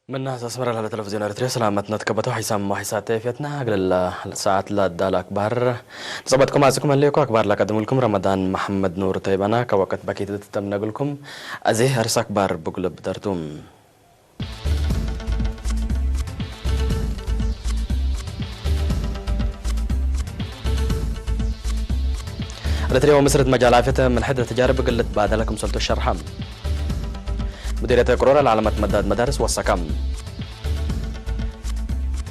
ምናስ ኣስመራ ላለ ቴሌቪዝዮን ኤርትርያ ሰላመት ነትከበቶ ሒሳም ሒሳተ ፌትና ግልላ ሰዓት ላዳል ኣክባር ንጸባትኩም ኣጽኩም ኣለይኮ ኣክባር ላቀድምልኩም ረመዳን መሐመድ ኑር ተይባና ካብ ወቀት ባኪት ተምነግልኩም ኣዜ ርስ ኣክባር ብጉልብ ደርቱ። ለትሪያው ምስርት መጃላፊት ምን ሕድ ተጃርብ ግልት ባደለ ክምሰልቶ ሸርሓ። ሙዲርየት ቅሮራ ለዓለመት መዳድ መዳርስ ወሰካ።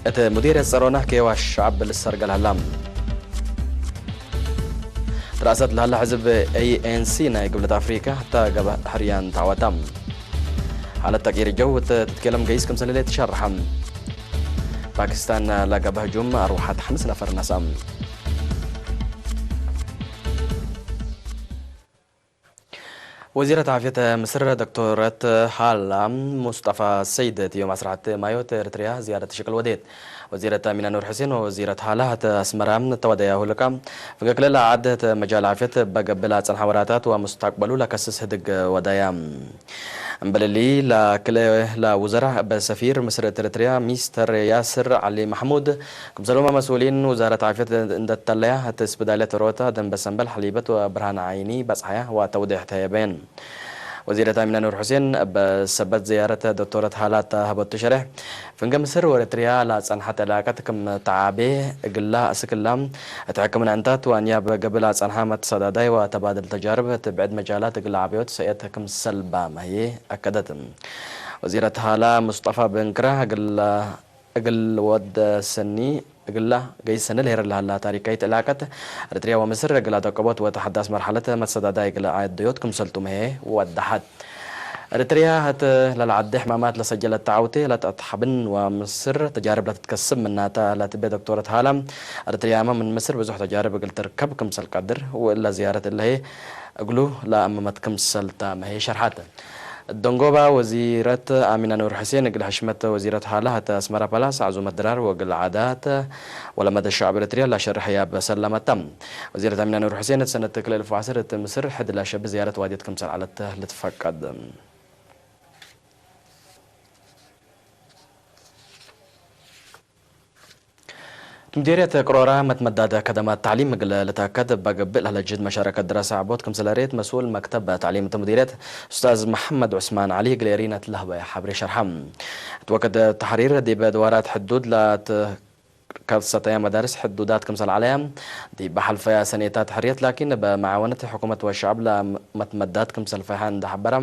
እት ሙዲርየት ጸሮና ኬዋ ሸዓብ ልሰርገል ሀላ። ትራእሰት ለሀላ ሕዝብ ኤ ኤን ሲ ናይ ግብለት ኣፍሪካ እታ ገበ ሕርያን ተዓወታ። ሓለት ተቂር ጀው እት ትትኬለም ገይስ ክምሰል ሌት ሸርሓ። ፓኪስታን ለገበ ህጁም ኣርዋሓት ሓምስ ነፈር ነሳ። ወዚረት ዓፍየት ምስር ዶክተረት ሃላ ሙስጠፋ ሰይድ እቲ ዮም ኣስራሕት ማዮት ኤርትርያ ዝያደት ሽቅል ወዴት። ወዚረት ኣሚና ኑር ሕሴን ወወዚረት ሃላ እተ ኣስመራ ተወደያ ሁልቃ ፍገክለላ ዓድ እተ መጃል ዓፍየት በገብላ ጸንሓ ወራታት ወሙስታቅበሉ ለከስስ ህድግ ወዳያ። እምበለሊ ላክለ ላውዘራ በሰፊር ምስር ኤርትርያ ሚስተር ያስር ዓሊ ማሕሙድ ክምሰሎማ መስኡሊን ውዛረት ዓፍየት እንደተለያ እቲ ስብዳልያ ተሮታ ደንበ ሰንበል ሓሊበት ወብርሃን ዓይኒ በጽሓያ ወተውድሕ ተየበየን። ወዚረት ኣሚና ኑር ሑሴን በሰበት ዝያረት ዶክተረት ሃላት ሃበቱ ሸርሕ ፍንገ ምስር ወኤርትርያ ላጸንሐት ዕላቀት ክም ተዓቤ እግላ እስክላ እቲ ሕክምና እንታት ዋንያ በገብላ ጸንሐ መተሰዳዳይ ወተባድል ተጃርብ እቲ ብዕድ መጃላት እግላ ዓብዮት ሰየት ክም ሰልባ መህዬ ኣከደት። ወዚረት ሃላ ሙስጠፋ ብንክራ እግላ እግል ወደ ሰኒ እግላ ገይ ሰኒ ለሄረ ለሃላ ታሪካይት ዕላቀት ኤርትርያ ወምስር እግላ ተቀቦት ወተሐዳስ መርሐለት መተሰዳዳይ እግላ ዓድዮት ክምሰልቱ መሄ ወዳሓት። ኤርትርያ እት ለልዓዲ ሕማማት ለሰጀለት ተዓውቴ ለተትሓብን ወምስር ተጃርብ ለትትከስብ ምናታ ለትቤ ዶክተረት ሃላ ኤርትርያ ምን ምስር ብዙሕ ተጃርብ እግል ትርከብ ክምሰል ቀድር ወእላ ዝያረት እለሄ እግሉ ለኣመመት ክምሰልታ መሄ ሸርሓት። ደንጎባ ወዚረት ኣሚና ኑር ሕሴን እግል ሕሽመት ወዚረት ሃላ እተ ኣስመራ ፓላስ ዓዙመት ድራር ወግል ዓዳት ወለመደ ሸዕብ ኤርትርያ ላሸርሕ ያብ ሰላመታ። ወዚረት ኣሚና ኑር ሕሴን እት ሰነት ክልል ፋስር እት ምስር ሕድ ላሸብ ዝያረት ዋዲት ክምሰል ዓለት ልትፈቀድ። ድምዴርየት ቅሮራ መትመዳደ ከደማት ታዕሊም እግለ ልታከድ እባ ገብእ ለህለጅህድ መሻረከት ድራሳ ዕቦት ክምስለ ሬት መስኡል መክተብ ታዕሊም እት ሙዲርየት ኡስታዝ መሐመድ ዑስማን ዓሊ እግለ ኤሪነት ለህበ ሓብሬ ሸርሓ። እት ወክድ ተሕሪር ዲበ ድዋራት ሕዱድ ላት ከብሰተያ መዳርስ ሕዱዳት ክምሰል ዓለያ ዲበ ሓልፈያ ሰኔታት ሕርየት ላኪን በመዓወነት ሕኩመት ወሸዕብ ለመትመዳት ክምሰል ፈይሓ እንዳሓበራ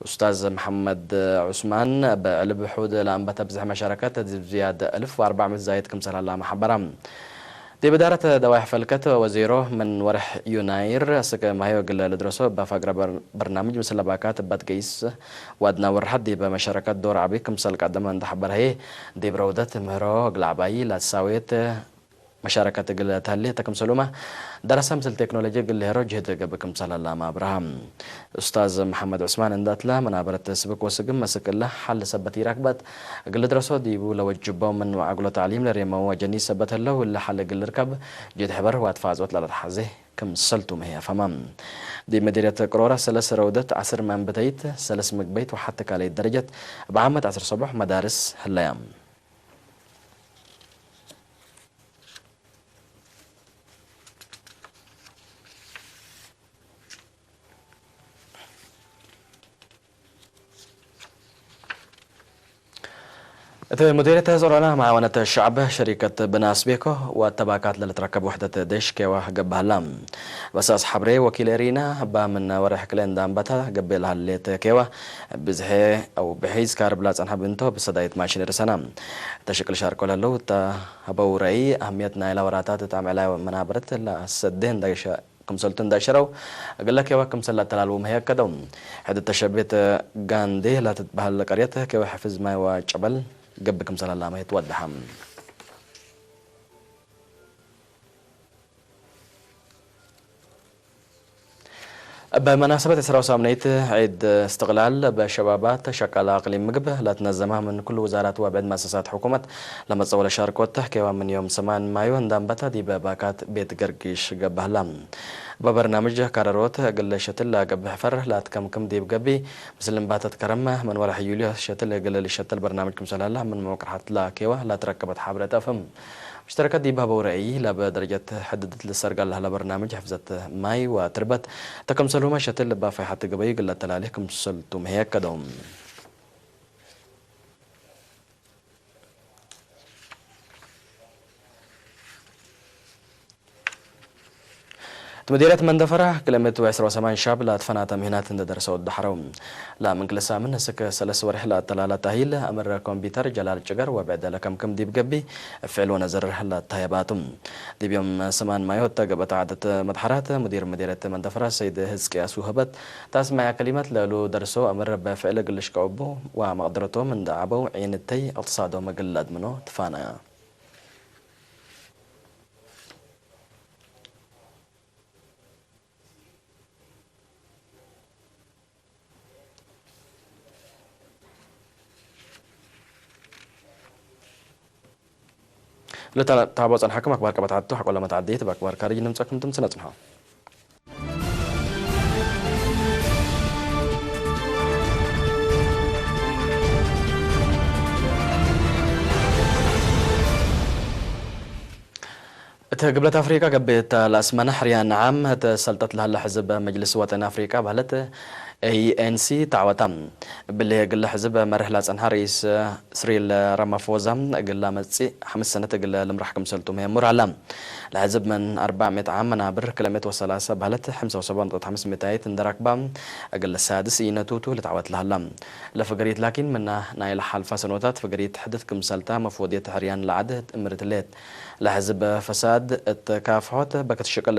ኡስታዝ መሐመድ ዑስማን፣ ብዕልብ ሑድ ለኣንበተ ብዝሒ መሻረከት ዚብ ዝያድ እልፍ ወኣርባዕ ምእቲ ዛይድ ክምሰል ሀላ መሓበራ። ዲብ እዳረት ደዋይሕ ፈልከት ወዜሮ፣ ምን ወርሕ ዩናይር እስክ ማህዮ ግለ ልድረሶ በፋግረ በር-፣ በርናምጅ ምስለ ባካት በት ገይስ ዋድና ወርሐት ዲብ መሻረከት ዶር ዓቢ ክምሰል ቀደመ እንዳሓበርሀየ፣ ዲብ ረውደት ምህሮ እግለ ዓባይ ላትሳዌት መሻረከት እግል ተህሌ ተክምሰሉማ ደረሰ ምስል ቴክኖሎጂ እግል ሄሮ ጅህድ እገብእ ክምሰል ሀላማ ኣብርሃም። ኡስታዝ መሐመድ ዑስማን እንዳትላ መናበረት ስብክ ወስግም መስክ እለ ሐል ሰበት ይረክበት እግል ድረሶ ዲቡ ለወጅቦ ምን ወአግሎ ተዕሊም ለሬመው ወጀኒ ሰበት ህለው እለ ሐል እግል ርከብ ጅህድ ሕበር ወአትፋዞት ለለተሐዜ ክምሰልቱ መህያ ፈማ። ዲብ መዲርየት ቅሮራ ሰለስ ረውደት ዐስር መንብተይት ሰለስ ምግበይት ወሐቲ ካልይት ደረጀት እብ ዓመት ዐስር ሰቦሕ መዳርስ ህለያ። እት ሙዲርየት ዞሮና መዓወነት ሸዕብ ሸሪከት ብናስ ቤኮ ወተባካት ለልትረከብ ውሕደት ደሽ ኬዋ ገብሃላ። በሳስ ሐብሬ ወኪል ኤሪና እባ ምን ወርሕ ክለ እንዳንበታ ገቤ ለሃሌት ኬዋ ብዝሐ አው ብሒዝ ካርብ ላጸንሐ ብንቶ ብሰዳይት ማሽን ርሰና። ተሽቅል ሻርኮ ለለው እታ ሀበው ረእይ አህምየት ናይላ ወራታት እት አምዕላይ መናብረት ለሰዴ እንዳይሸ-፣ ክምሰልቱ እንዳሸረው እግለ ኬዋ ክምሰል ለተላልዉ መህየከደው። ሕድ ተሸቤት ጋንዴ ለትትበሃል ቀርየት ኬዋ ሕፍዝ ማይ ወጨበል ገብእ ክምሰል ላመ ትወድሐ። ብመናሰበት ዕስራ ወሳምነይት ዒድ እስትቕላል በሸባባት ሸቃላ ኣቕሊም ምግብ ላትነዘማ ምን ኩሉ ውዛራት ወብዕድ መሰሳት ሕኩመት ለመጸወለ ሻርኮት ኬዋ ምን ዮም ሰማን ማዩ እንዳንበታ ዲበ ባካት ቤት ገርጊሽ ገባህላ። በበርናምጅ ካረሮት ግለ ሸትል ላገብሕ ፈር ላትከምክም ዲብ ገቢ ምስል እንባተት ከረመ ምን ወርሕ ዩልዮ ሸትል ግለ ልሸትል በርናምጅ ክምሰላላ ምን መቅርሓት ላኬዋ ላትረከበት ሓብረ ጠፍም። مشتركة دي بابا ورأيي لا بدرجة حددت للسرقة لها برنامج حفظة ماي وتربت تكم سلوما شتل بافي حتى قبي قلت تلالي كم سلتم هيك كدوم. እቲ መዲረት መንደፈራ ክለመት ወ ዕስራ ወሰማን ሻብ ላትፈናተ ምህናት እንደደረሰ ወዳሕረው። ላምን ክልሳምን እስከ ሰለስ ወርሒ ላተላላ ታሂል ኣምረ ኮምፒውተር ጀላል ጭገር ወብዕደለ ከምክም ዲብ ገቢ ፍዕል ወነዘር ላታየባቱ። ዲብዮም ሰማን ማዮት ተገበታ ዓደት መድሓራት ሙዲር መዲረት መንደፈራ ሰይድ ህዝቅያስ ውህበት ታስማያ ከሊመት ለሉ ደርሶ ኣምረ በፍዕል ግልሽ ከዕቡ ወመቕድረቶም እንደ ዓበው ዒንተይ እቕትሳዶም ግል ኣድምኖ ትፋናያ። ለታቦ ጸንሓኩም ኣክባር ቀበታት ሓቆ ለመት ዓዲ ተባክባር ካርጅ ንምጸኩም ትምስነ ጽንሖ። እቲ ግብለት ኣፍሪቃ ገብየት ለኣስመነ ሕርያን ዓም እቲ ሰልጠት ለሃለ ሕዝብ መጅልስ ወጠን ኣፍሪቃ ባህለት ኤ ኤን ሲ ተዓወታ። ብሊ ግለ ሕዝብ መርሕ ላጸንሓ ርኢስ ስሪል ራማፎዛ እግላ መጺእ ሓምስ ሰነት እግለ ልምራሕ ክምሰልቱ ምህሙር ኣላ። ለሕዝብ ምን ኣርባዕ ሚእቲ ዓም መናብር ክለሜት ወሰላሳ ባህለት ሓምሳ ወሰባን ነጥቢ ሓምስ ሚእታይት እንደራክባ እግለ ሳድስ ኢነቱቱ ልትዓወት ለሃላ። ለፍገሪት ላኪን ምና ናይ ለሓልፋ ሰኖታት ፍገሪት ሕድት ክምሰልታ መፍወድየት ሕርያን ለዓድ እምርትሌት። ለሕዝብ ፈሳድ እት ካፍሖት በከት ሽቅል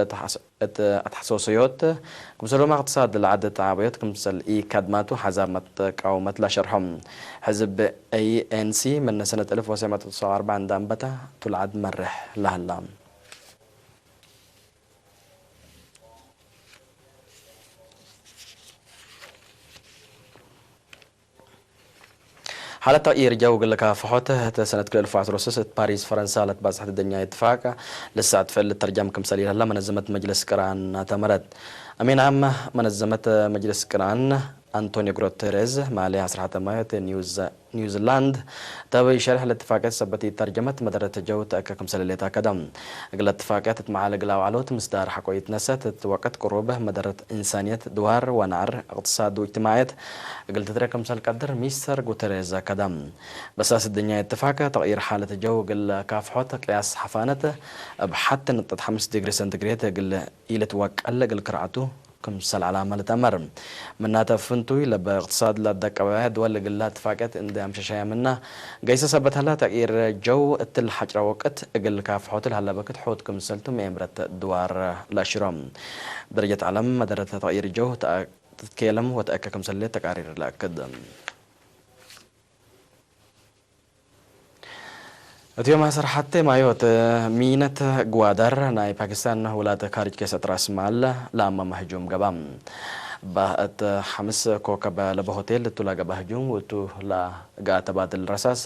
እት ኣትሓሶሰዮት ክምሰሎም ኣቅትሳድ ለዓድ ተዓበዮት ክምሰል ኢ ካድማቱ ሓዛብ መትቃወመት ላሸርሖም። ሕዝብ ኤ ኤን ሲ ምን ሰነት እልፍ ወሰማን ተስዓ ወኣርባዕን እንዳንበታ ቱልዓድ መርሕ ለሃላ። ሓለታ ኢርጃው ግልካ ፍሖት ተሰነት ክልል ፋስሮስስ ፓሪስ ፈረንሳ ለትባጽሕ ደኛ ይትፋቅ ልሳዕ ትፍዕል ተርጃም ክምሰል ይላላ መነዘመት መጅልስ ቅራን ኣተመረት። ኣሚን ዓም መነዘመት መጅልስ ቅራን ኣንቶኒዮ ጉተሬዝ ማሊ ኣስራሕተ ማዮት ኒውዚላንድ ተበይ ሸርሕ ለትፋቀት ሰበት ይተርጀመት መደረት ጀው ተእከ ክምሰል ሌታ ከደም። እግለ ትፋቀት ትመዓል እግላ ዋዕሎት ምስዳር ሓቆይት ነሰት ትወቀት ቅሩብ መደረት ኢንሳንየት ድዋር ወናዕር እቅትሳድ እጅትማዕየት እግል ትትረ ክምሰል ቀድር ሚስተር ጉተሬዝ ከደም። በሳስ ድኛ የተፋቀ ተቕይር ሓለት ጀው እግል ካፍሖት ቅያስ ሓፋነት እብ ሓት ነጥብ ሓምስ ዲግሪ ሰንቲግሬድ እግል ኢልትወቀል እግል ክርዓቱ ክምሰል ዓላማ ልተመር። ምናተ ፍንቱይ ለበ እቅትሳድ ለደቀባያ ድወል እግላ ትፋቀት እንደ ኣምሸሻያ ምና ገይሰ ሰበት ሀላ ተቕይር ጀው እትል ሓጭራ ወቅት እግል ካፍሖት ለሀለበክት ሖት ክምሰልቱ መኤምረት ድዋር ለሽሮም። ደረጀት ዓለም መደረተ ተቕይር ጀው ተኣ-፣ ትትኬለም ወተኣከ ክምሰል ተቃሪር ለኣክድ። እትዮም ኣሰርሓተ ማዮት ሚነት ግዋዳር ናይ ፓኪስታን ውላተ ካሪጅ ኬሰት ራስ ማል ለኣማማ ህጁም ገባ። ባእት ሓምስ ኮከብ ለበ ሆቴል እቱ ላገባ ህጁም ውቱ ላጋ ተባድል ረሳስ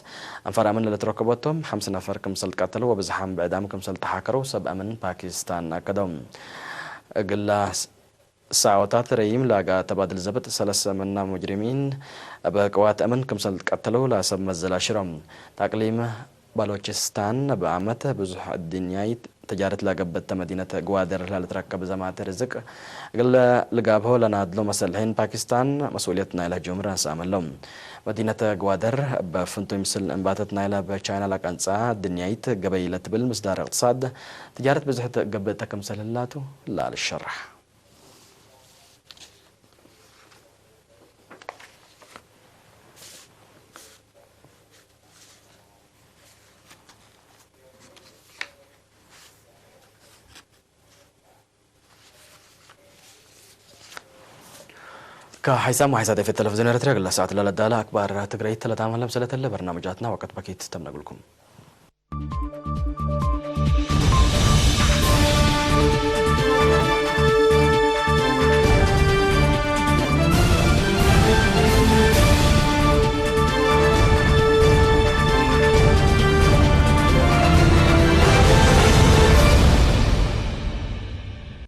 ኣንፈር ኣምን ለተረከቦቶም ሓምስ ነፈር ክምሰል ትቀተሉ ወብዝሓም ብዕዳም ክምሰል ተሓከሩ ሰብ ኣምን ፓኪስታን ኣከዶም። እግላ ሳዖታት ረይም ላጋ ተባድል ዘበጥ ሰለሰ መና ሙጅሪሚን ኣብ ቅዋት ኣምን ክምሰል ትቀተሉ ላሰብ መዘል ኣሽሮም። ታቅሊም ባሎችስታን ብኣመት ብዙሕ ኣድንያይ ተጃረት ላገበተ መዲነት ግዋደር ላልትረከብ ዘማተ ርዝቅ እግለ ልጋብሆ ለናድሎ መሰልሒን ፓኪስታን መስኡልየት ናይ ለህጁም ረንሳመሎም። መዲነት ግዋደር በፍንቱይ ምስል እንባተት ናይላ በቻይና ላቀንጻ ድንያይት ገበይ ለትብል ምስዳር እቅትሳድ ትጃረት ብዙሕ ገብእ ተክምሰል ህላቱ ላልሸራሕ። ካብ ሓይሳም ሓይሳት ኤፌት ቴሌቪዝን ኤርትራ ግላ ሰዓት ለለዳለ ኣክባር ትግራይ ተለታመለም ስለተለ በርናምጃትና ወቀት በኪት ተምነግልኩም።